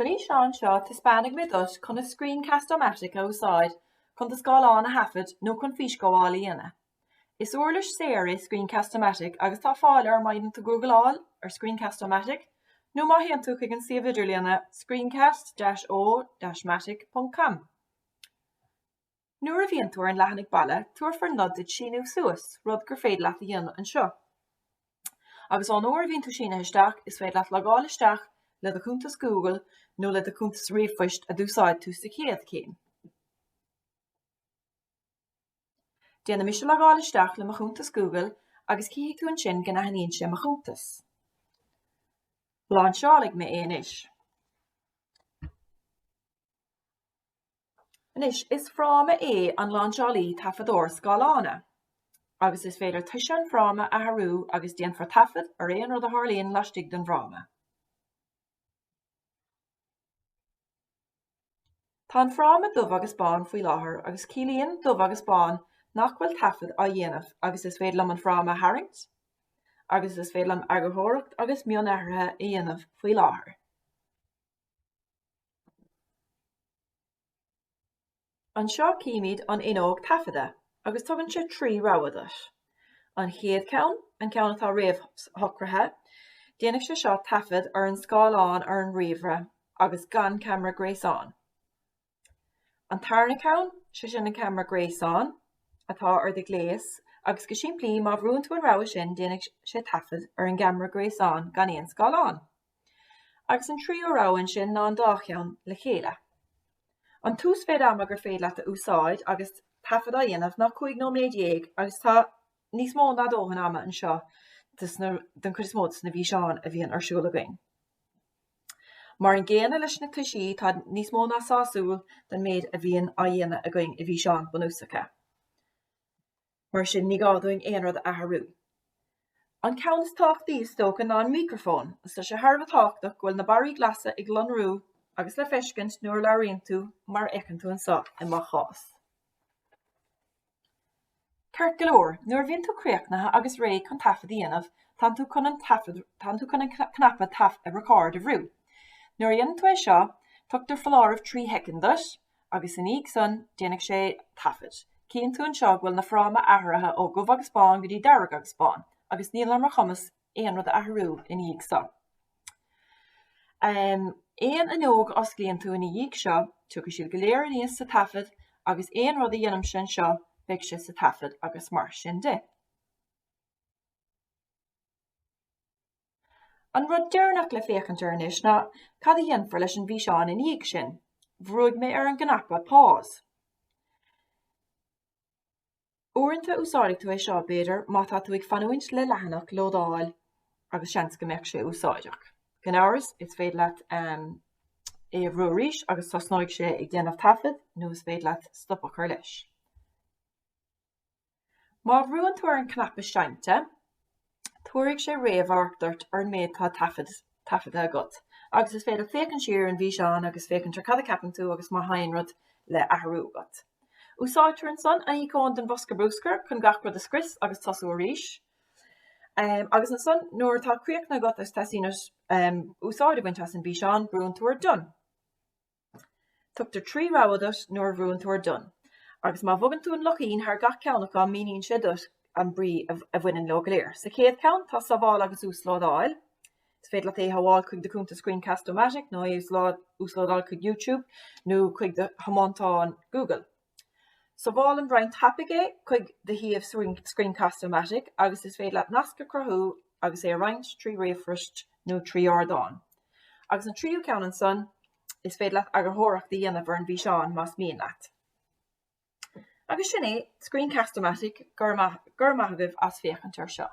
San fhíseán seo taispeánfaidh mé duit conas Screencast-O-Matic a úsáid chun do scáileán a thaifead nó chun físghabháil a dhéanamh. Is uirlis saor é Screencast-O-Matic agus tá fáil air má dhéanann tú Googleáil ar Screencast-O-Matic nó má théann tú chuig an suíomh idirlíona screencast-o-matic.com. Nuair a bhíonn tú ar an leathanaigh baile, tabharfar nod duit síniú suas, rud gur féidir leat a dhéanamh anseo. Agus ón uair a bhíonn tú sínithe isteach, is féidir leat logáil isteach le do chuntas Google nó le do chuntas ríomhphoist a d'úsáid tú sa chéad chéim. Déanfaidh mise logáil isteach le mo chuntas Google agus cífidh tú ansin go n-aithníonn sé mo chuntas. Láinseálfaidh mé é anois. Anois, is fráma é an Láinseálaí Taifeadóir Scáileána, agus is féidir toise an fhráma a athrú agus déanfar taifead ar aon rud a tharlaíonn laistigh den bhfráma. Tá an fráma dubh agus bán faoi láthair agus ciallaíonn dubh agus bán nach bhfuil taifead á dhéanamh agus is féidir liom an fráma a tharraingt agus is féidir liom eagarthóireacht agus mionathruithe a dhéanamh faoi láthair. Anseo címid an fhuinneog taifeadta agus tugann sé 3 rogha duit. An chéad cheann, an ceann atá réamhshocraithe, déanfaidh sé seo taifead ar an scáileán ar an ríomhaire agus gan ceamara gréasáin. An tarna ceann, sé sin an ceamara gréasáin atá ar do ghléas agus go simplí má bhrúann tú an rogha sin déanfaidh sé taifead ar an gceamara gréasáin gan aon scáileán. Agus an tríú rogha ansin ná an dá cheann le chéile. An t-uasmhéid ama gur féidir leat a úsáid agus taifead á dhéanamh ná 15 nóiméad agus tá níos mó ná dóthain ama anseo don chuid is mó de na bhfíseáin a bhíonn ar siúl againn. Mar an gcéanna leis na toisí, tá níos mó ná sásúil don méid a bhíonn á dhéanamh againn i bhfíseáin bunúsacha. Mar sin, ní gá dúinn aon rud a athrú. An ceann is tábhachtaí, is dócha, ná an micreafón, agus tá sé thar a bheith tábhachtach go bhfuil na barraí glasa ag lonrú agus le feiscint nuair a labhraíonn tú, mar a fheiceann tú anseo i mo chás. Ceart go leor, nuair a bhíonn tú críochnaithe agus réidh chun taifead a dhéanamh, tánn tú chun an taifead, tánn tú chun an cnaipe Record a bhrú. Nuair a dhéanann tú é seo, tugtar foláireamh 3 shoicind duit, agus ina dhiaidh san déanfaidh sé taifead. Cíonn tú anseo go bhfuil na fráma athraithe ó dhubh agus bán go dtí dearg agus bán, agus níl ar mo chumas aon rud a athrú ina dhiaidh seo. Aon fhuinneog a osclaíonn tú ina dhiaidh seo, tiocfaidh siad go léir aníos sa taifead agus aon rud a dhéanaimse anseo, beidh sé sa taifead agus mar sin de. An rud deireanach le féachaint air anois ná cad a dhéanfar leis an bhfíseán ina dhiaidh sin. Bhrúigh mé ar an gcnaipe Pause. Uaireanta úsáidfidh tú é seo, b'fhéidir, má tá tú ag fanúint le leathanach lódáil agus seans go mbeadh sé úsáideach. Gan amhras, is féidir leat é a bhrú arís agus tosnóidh sé ag déanamh taifead nó is féidir leat stop a chur leis. Má bhrúann tú ar an cnaipe seinnte, tabharfaidh sé réamhamharc duit ar an méid atá taifeadta agat agus is féidir féachaint siar ar an bhfíseán agus féachaint ar cad a ceapann tú agus má tá aon rud le athrú agat. Úsáidtear ansan an íocón den bhosca bruscair chun gach rud a scrios agus tosú arís. Agus ansan nuair atá críochnaithe agat agus teastaíonn uait úsáid a bhaint as an bhfíseán, brúann tú ar Done. Tugtar 3 rogha duit nuair a bhrúann tú ar Done, agus má bhogann tú an luchín thar gach ceann acu míníonn sé duit an brí a bhaineann leo go léir. Sa chéad cheann tá Sábháil agus Uaslódáil. Is féidir leat é a shábháil chuig do chuntas Screencast-O-Matic nó é a uaslódáil chuig YouTube nó chuig do thiomántán Google. Sábhálann roinnt tapaidh é chuig do shuíomh Screencast-O-Matic agus is féidir leat nasc a chruthú agus é a roinnt trí ríomhphost nó trí ardán. Agus an tríú ceann ansan, is féidir leat eagarthóireacht a dhéanamh ar an bhfíseán más mian leat. Agus sin é Screencast-O-Matic, go raibh maith agaibh as féachaint air seo.